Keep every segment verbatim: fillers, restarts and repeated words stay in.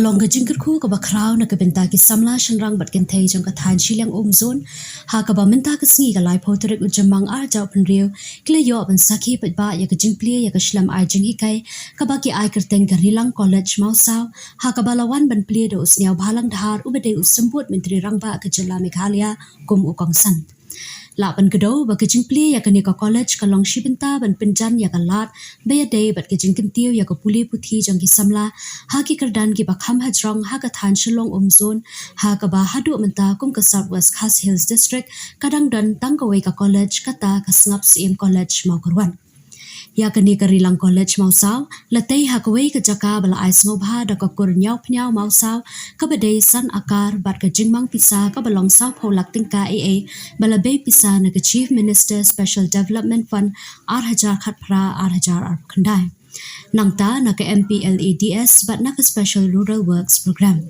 Long ka jingkyrkhu kaba khraw na ka bynta ki samla shynrang bad kynthei jong ka thaiñ Shilliang Umzone, ha kaba mynta ka sngi ka laiphew tarik u Jymmang arhajar arphew hynriew, ki la ïoh ban sakhi paidbah ïa ka jingplie ïa ka shlem ai jinghikai kaba ki ai kyrteng ka Rilang College Mawsaw, ha kaba la wan ban plie da u Sniawbhalang Dhar uba dei u Symbud Myntri Rangbah ka jylla Meghalaya kum u kongsan. Lah ban kdew ba ka jingplie ïa kane ka college ka long shi bynta ban pynjan ïa ka lad ba ïadei bad ka jingkyntiew ïa ka pule puthi jong ki samla ha ki kyrdan kiba kham hajrong ha ka thaiñ Shillong Umzone, ha kaba haduh mynta kum ka South West Khasi Hills District ka dang don tang kawei ka college, kata ka Sngap Syiem College Mawkyrwat. Ïa kane ka Rilang College Mawsaw la tei ha kawei ka jaka ba la ai sngewbha da ka kur Ñiawphniaw Mawsaw kaba dei san akar bad ka jingmang pisa kaba long sawphew lak tyngka A A ba la bei pisa na ka Chief Minister Special Development Fund arhajar khatphra arhajar arphew khyndai. Nangta na ka M P L A D S bad na ka Special Rural Works Program.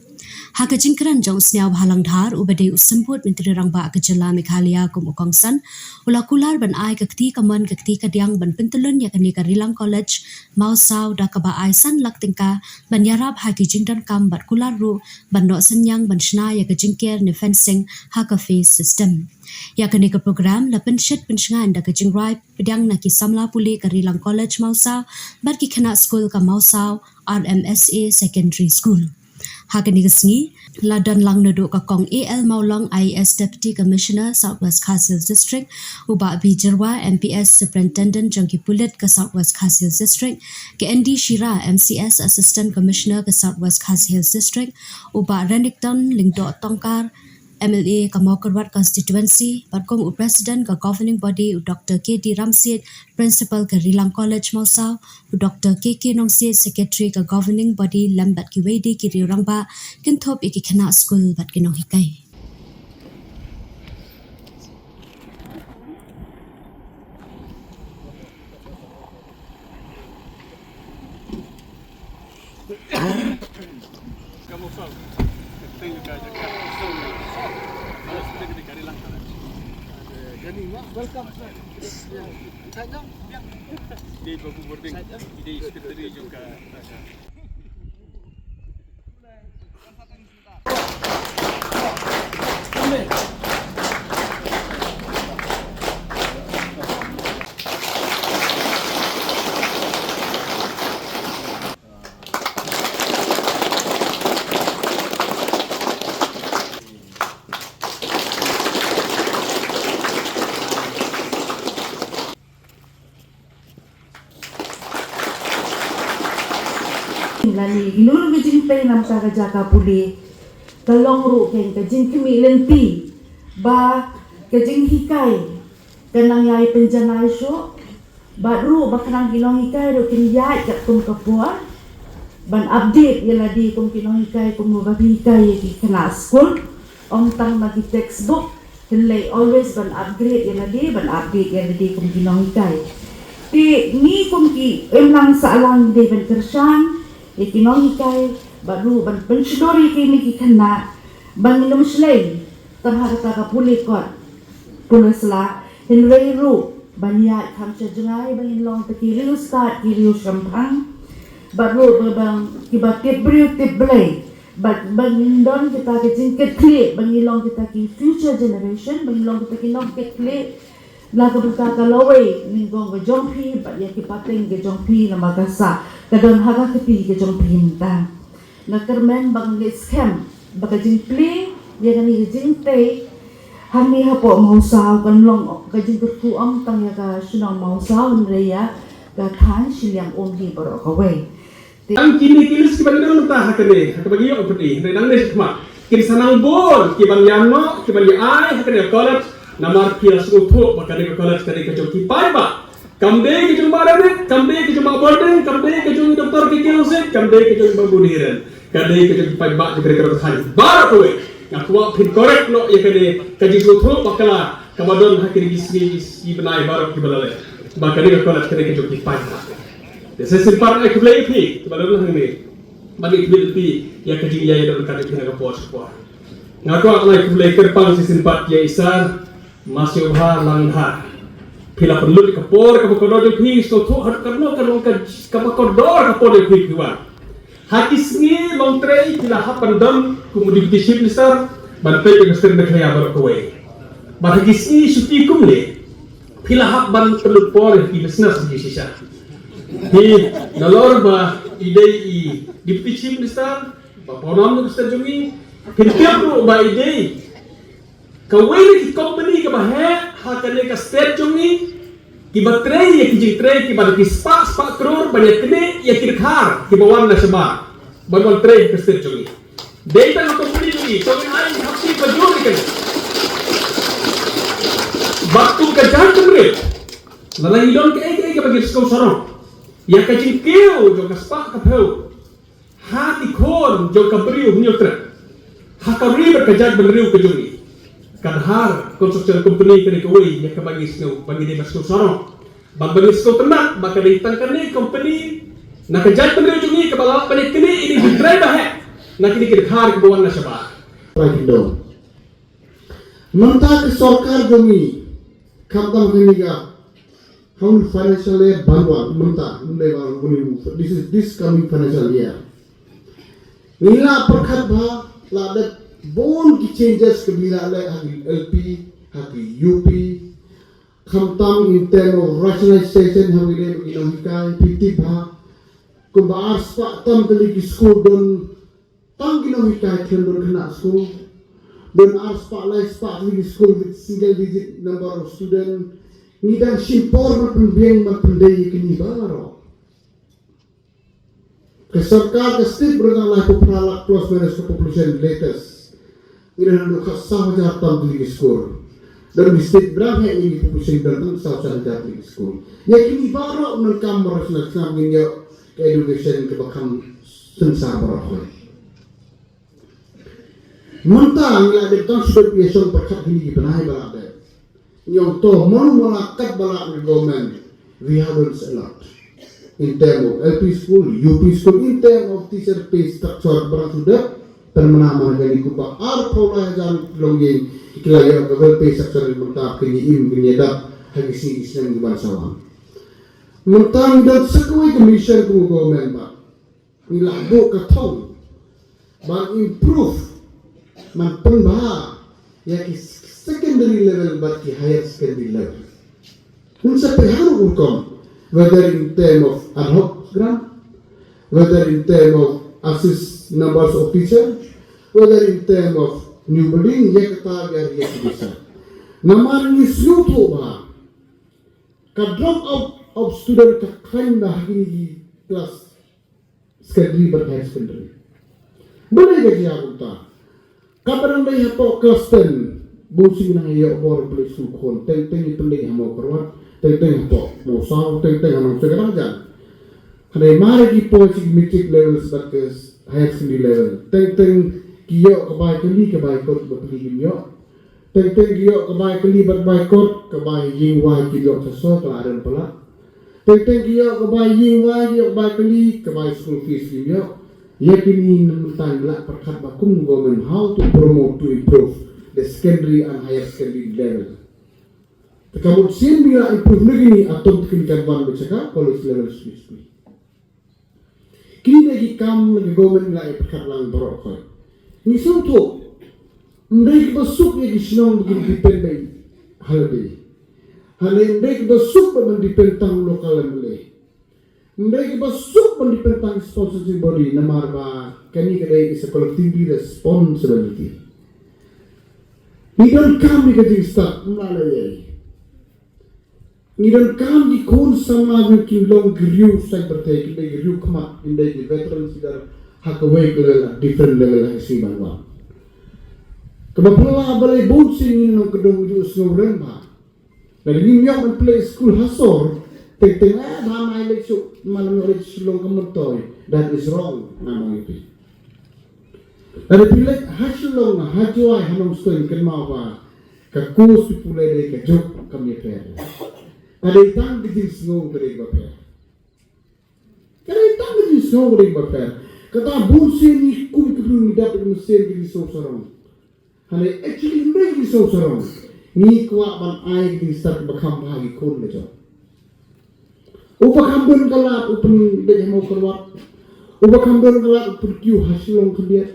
Ha ka jingkren jong u Sniawbhalang Dhar uba dei u Symbud Myntri Rangbah ka jylla Meghalaya kum u kongsan, u la kular ban ai ka kti kamon ka kti kadiang ban pyntyllun ïa kane ka Rilang College Mawsaw da kaba ai san lak tyngka ban ïarap ha ki jingdonkam bad kular ruh ban noh synñiang ban shna ïa ka jingker ne fencing ha ka phase system. Ïa kane ka program la pynshit pynshngaiñ da ka jingrwai pdiang na ki samla pule ka Rilang College Mawsaw bad ki khynnah skul ka Mawsaw R M S A Secondary School. Ha kane ka sngi la don lang naduh ka kong A L Mawlong, I A S Deputy Commissioner South West Khasi Hills District, u Bah B Jyrwa, M P S Superintendent jong ki pulit ka South West Khasi Hills District, ka N D Shira, M C S Assistant Commissioner ka South West Khasi Hills District, u Bah Renikton Lyngdoh Tongkar, M L A ka Mawkyrwat Constituency, bad kum u President ka Governing Body u Doctor K D Ramsiej, Principal ka Rilang College Mawsaw, u Doctor K K Nongsiej, Secretary ka Governing Body, lem bad kiwei de ki riew rangbah, kynthup ïa ki khynnah skul bad ki nonghikai. Lane ïa kino kino ka jingpei namar ka jaka pule ka long ruh keiñ ka jingkhmih lynti ba ka jinghikai kan nang ïai pynjanai shuh, bad ruh ba khnang ki nonghikai ruh kin ïaid katkum ka por ban update ïa lade kum ki nonghikai, kum ba phi hikai ïa ki khynnah skul. Ym tang na ki textbook, kin leit always ban upgrade ïa lade, ban update ïa lade kum ki nonghikai. Te ngi kum ki imlang sahlang ngi dei ban kyrshan ïa ki nonghikai bad ruh ban pynshlur ïa kine ki khynnah ba ngin ym shlei tang ha kata ka pule kot pule sla, hynrei ruh ban ïaid kham sha jngai, ba ngin long kita ki riewstad ki riewshemphang, bad ruh ba, ba kiba tip briew tip Blei, bad ba ngin don kita ki jingkitkhlieh, ba ngin long kita ki future generation, ba ngin long kita ki nongkitkhlieh na ka bynta ka lawei nyngkong ka jong phi bad ïa ki pateng ka jong phi, namar ka sah ka don ha ka kti ka jong phi mynta. Nga kyrmen ba ngi skhem ba ka jingplie ïa kane ka jingtei hangne hapoh Mawsaw kan long ka jingkyrkhu ym tang ïa ka shnong Mawsaw hynrei ïa ka thaiñ Shilliang Umdih baroh kawei. Tang kine ki list kiba ngi don mynta ha kane, ha kaba ngi ïoh pyrdi hynrei nangne shakhmat kin sa nang bun kiban ïa noh, kiban ïa ai ha kane ka college. Namar phi la sngewthuh ba kane ka college ka dei ka jong ki paidbah. Kam dei ka jong Bah Rani, kam dei ka jong Bah Bording, kam dei ka jong Doctor K K Nongsiej, kam dei ka jong Bah Buniren, ka dei ka jong ki paidbah jong ka ri ka thaiñ baroh kawei. Nga kwah phin correct noh ïa kane ka jingsngewthuh bakla kaba don ha kine ki sngi ki bnai baroh kiba la leit ba kane ka college ka dei ka jong ki paidbah. Te sa shisien pat ai khublei ïa phi kiba don hangne. Ba ngi khmih lynti ïa ka jingïaid ïa ka dei phi na ka por sha ka por. Nga kwah ai khublei kyrpang shisien pat ïa i Sir Masiewbha Langdhar. Phi la pynlut ka por kaba kordor jong phi, sngewthuh haduh katno ka long ka, kaba kordor ka por jong phi phi wan. Ha ki sngi longtrei phi la hap ban don kum u Deputy Chief Minister ban peit ïa ka State Meghalaya baroh kawei. Bad ha ki sngi shuti kumne phi la hap ban pynlut por ïa ki business ki shisha. Hi nalor ba i dei i Deputy Chief Minister ba pawnam na ka state jong ngi, phin tip ruh ba i dei kawei na ki company kaba heh ha kane ka state jong ngi, kiba trei ïa ki jingtrei kiba da ki spah spah klur ban ïa kane ïa ki dkhar kiba wan na shabar ban wan trei ha ka state jong ngi. Dei tang ka company jong ngi, to ngin ai hapsi ba jur ïa kane. Bad kum ka jaitbynriew, lada ngi don kaei kaei kaba ngi sngewsarong ïa ka jingkiew jong ka spah ka phew ha ki khun jong ka briew Hynñiewtrep ha ka ri bad ka jaitbynriew ka jong ngi. Ka Dhar Construction Company ka dei kawei ïa kaba ngi sngew, ba ngi dei ba sngewsarong, ba ba ngi sngewtynnat ba ka dei tang kane company na ka jaitbynriew jong ngi kaba lah ban ïa kane ïa ki jingtrei ba heh na kine ki dkhar kiba wan na shabar. Mynta ka sorkar jong ngi, khamtam kane ka, ha u financial year ban wan mynta, mynta ban wan, this is this coming financial year. Ngi la pyrkhat ba la dep bun ki changes kiba la leh ha ki L P, ha ki U P. Khamtam in term of rationalization ha ki dei ki nonghikai, phi tip ba kumba ar spah tam tylli ki skul don tang ki nonghikai, khlem don khynnah skul. Don ar spah lai spah tylli ki skul with single digit number of student. Ngi dang shim por ban pynbiang ban pyndei ïa kine baroh. Ka sorkar ka state ba dang laiphew phra lak plus minus ka population latest. Ngi dang naduh khatsaw hajar tam tylli ki skul. Don ki state ba dang heh ïa ki population dang tang saw san hajar tylli ki skul. Ïa kine baroh nang kam baroh sna kam ngin ïoh ka education kaba kham sensar baroh. Mynta ngi la dep tang shu dep ïa shong pyrkhat kine ki bnai ba la dep. Ngi ong to mano mano katba lah ka government, we have done a lot. In term of L P school, U P school, in term of teacher pay structure ba la shu dep. Pynmana mana kane kumba arphew lai hajar longïing ki la ïoh ka well pay structure mynta, kine im kine dap ha ki sngi ki snem ki ban sa wan. Mynta ngi don sa kawei ka mission kum u government ba ngi la buh ka thong ban improve, ban pynbha ïa ki secondary level bad ki higher secondary level. Ngin sa pyrshang rukom, whether in term of ad hoc grant, whether in term of assist numbers of teacher, whether in term of new building, ïa kata ïa ïa ki bisa. Namar ngi sngewthuh ba ka drop out of student ka khlaiñ ba ha kine ki class secondary bad higher secondary. Balei ka jia kumta? Kaba dang dei hapoh class ten, bun sien nang ïoh bor pynleit skul khun, teng teng i pynleit ha Mawkyrwat, teng teng hapoh Mawsaw, teng teng ha Nongstoiñ ka dang jan. Hynrei mar ki poi sha ki matric level bad ka higher secondary level, teng teng ki ïoh ka bai kali ka bai kot ba pynleit kim ïoh. Teng teng ki ïoh ka bai kali bad bai kot, ka bai ïing wai ki ïoh sa sor ka la rem palat. Teng teng ki ïoh ka bai ïing wai, ki ïoh ka bai kali, ka bai school fees ki ïoh. Ïa kine mynta ngi la pyrkhat ba kum government how to promote, to improve the secondary and higher secondary level. Te ka mut sien ba ngi la improve na kine, atom te kine kan wan beit sha ka college level shisha. Kine ki kam na ka government ngi la ïa pyrkhat lang baroh khoit. Ngi sngewthuh, ym dei kiba suk ïa ki shnong ba kin depend beit ha lade. Hynrei ym dei kiba suk ba ban depend tang local M L A. Ym dei kiba suk ban depend tang sponsoring body namar ba kane ka dei is a collectively responsibility. Ngi donkam ïa ka jingstad, ym lah lei ei. Ngi donkam ki khun samla jong ki long ki riew saiñ pyrthei, ki dei ki riew khmat, ki dei ki veteran sida ha kawei ka level, different level ha ki sngi ban wan. Kaba phylla balei bun sien ngi nongkyndong ju sngewrem ba lada ngim ïoh ban pynleit skul ha sor, teng teng eh ba nai leit shuh, ma lam ïoh leit Shillong ka myntoi, that is wrong, nga ong ïa phi. Lada phi leit ha Shillong, ha Jowai, ha Nongstoiñ, kynmaw ba ka course phi pule dei ka juk, kam ïapher. Ka dei tang ka jingsngew ka dei kaba pher. Ka dei tang ka jingsngew ka dei kaba pher. Kata bun sien ngi kum ki briew ngi dap da ka mynsiem ka jingsngew sarong. Hynrei actually ym dei ka jingsngew sarong. Ngi kwah ban ai ka jingstad kaba kham bha ha ki khun la jong. Uba kham bun ka lad u pynleit ha Mawkyrwat. Uba kham don ka lad u pynkiew ha Shillong khyndiat.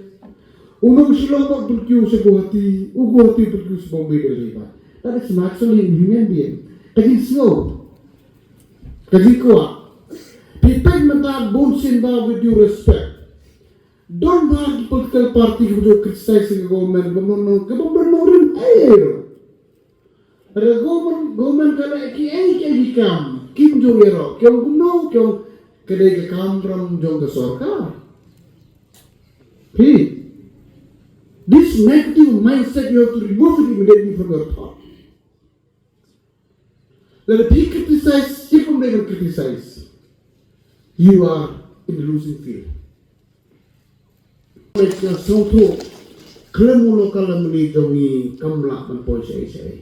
U nong Shillong ba u pynkiew sha Guwahati, u Guwahati u pynkiew sha Bombay, Delhi ba. That is naturally in human being. Ka jingsngew. Ka jingkwah. Phi peit mynta bun sien ba, with due respect, don ba ki political party kiba ju criticize ka government, kaba ym don, kaba ym don nongrim ei ruh. Hynrei government, government ka leh kiei kiei ki kam, kim ju ïaroh, ki ong kumno, ki ong ka dei ka kam ram jong ka sorkar. Phi, this negative mindset, you have to remove it immediately from your thought. Lada phi criticize, phi pynbeit ban criticize, you are in the losing field. Nga sngewthuh khlem u local M L A jong ngi kam lah ban poi shaei shaei.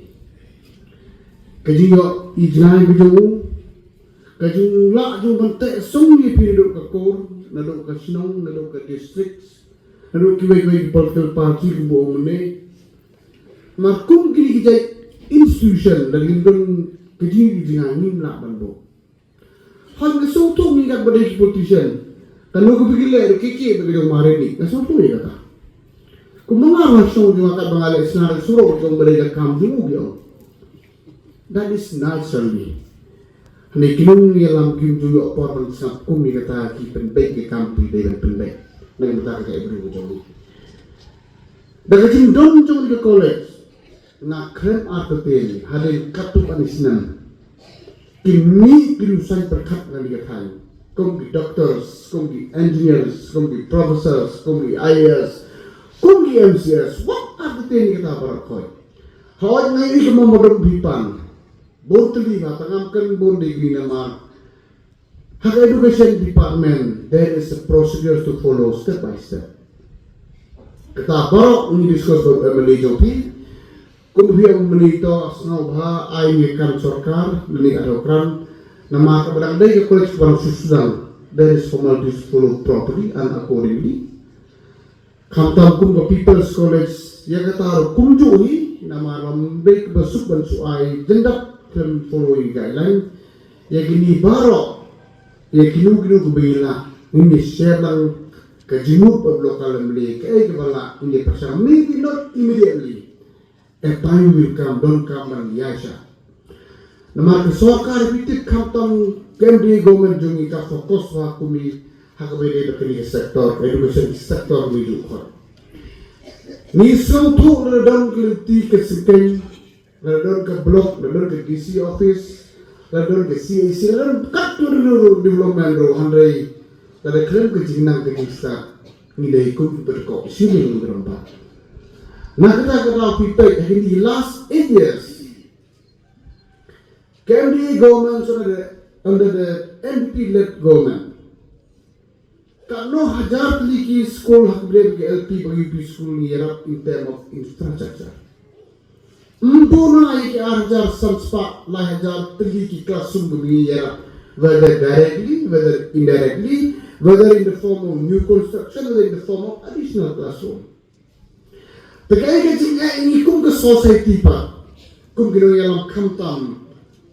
Ka jingïoh i jngai ka jong u, ka jinglah jong u ban teh song ïa phi naduh ka kur, naduh ka shnong, naduh ka district, naduh kiwei kiwei ki political party kumba ong mynne. Namar kum kine ki jait institution, lada ngim don ka jingïohi jngai ngim lah ban buh. Hooid nga sngewthuh ngi katba dei ki politician, kano kaba ki leh ruh ki kiew ba ki dei u mareh ni, nga sngewthuh ïa kata. Kumba nga ruh nga sngew jong nga katba nga leh snar surok jong ba dei ka kam jong u ki ong. That is naturally. Hynrei ki nongïalam kim ju ïoh por ban sngap kum ïa kata, ki pynbeit ki kam ki dei ban pynbeit. Nang mynta ka jaitbynriew ka jong ngi. Da ka jingdon jong ka college, nga khlem artatien hadien katto katne snem ki mih ki riewsaiñ pyrkhat na kane ka thaiñ, kum ki doctors, kum ki engineers, kum ki professors, kum ki I A S, kum ki M C S. Wat artatien ïa kata baroh khoit. Hooid nga ïohi kumba ma dom phi pan bun tylli ba tang ngam kren bun degree namar ha ka education department, there is a procedure to follow step by step. Kata baroh ngi discuss bad M L A jong phi. Kum phi ong mynta to sngewbha ai ïa ka sorkar lane ka dei u kren. Namar kaba dang dei ka college kaba dang shu sdang, there is formalities to follow properly and accordingly. Khamtam kum ka People's College, ïa kata ruh kumjuh hi, namar ym dei kaba suk ban shu ai jingdap, khlem follow ïa guideline. Ïa kine baroh, ïa kino kino kaba ngi lah, ngin ïa share lang ka jingmut bad u local M L A, kaei kaba lah ngin ïa pyrshang, maybe not immediately. At time will come, don kam ban ïaishah. Namar ka sorkar, phi tip, khamtam ka M D A government jong ngi ka focus bha kumne ha kaba ïadei bad kane ka sector, ka education sector, ngi ju khot. Ngi sngewthuh lada don ka lynti ka syngkien, lada don ka block, lada don ka D C office, lada don ka C A C, lada don katto katne development ruh, hynrei lada khlem ka jingnang ka jingstad, ngi dei kum ki ba dkoh shiliang ruh ba. Na kata ka daw phi peit ha kine ki last eight years, ka M D A government, under the, under the N P P led government, katno hajar tylli ki skul ha kaba ïadei bad ki L P bad U P skul ngi ïarap in term of infrastructure. Ym duna ïa ki ar hajar san spah lai hajar tylli ki classroom ba ngi ïarap, whether directly, whether indirectly, whether in the form of new construction, whether in the form of additional classroom. Te kaei ka jingeh ïa ngi kum ka society pat, kum ki nongïalam khamtam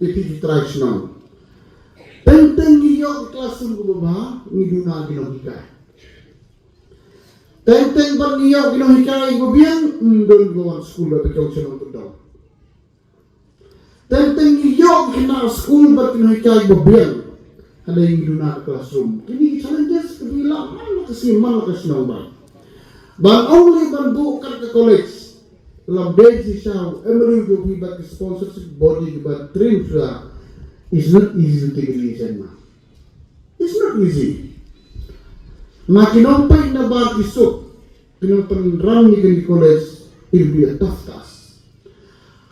ïa phi ki trai shnong. Teng teng ngi ïoh ki classroom kiba bha, ngi duna ki nonghikai. Teng teng bad ngi ïoh ki nonghikai ba biang, ym don kiba wan skul ba biang shnong kyndong. Teng teng ngi ïoh ki khynnah skul bad ki nonghikai ba biang, hynrei ngi duna ka classroom. Kine ki challenges kiba ngi lah man la ka sngi man la ka shnong ban, ban ong lei ban buh kat ka college. Lada dei shisha u M L A u dei bad ka sponsorship body kiba train shuwa, it's not easy to take a decision, man. It's not easy. Ma ki nongpeit na bar ki suk, ki nongpynrang ïa kane ka college, it'll be a tough task.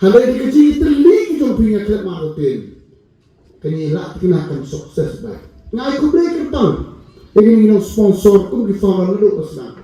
Hynrei da ka jingïatylli ka jong phi nga khlem artatien, kane lah thikna kan success bha. Nga ai khublei kyrpang ïa kine ki nongsponsor kum ki founder naduh ka sdang.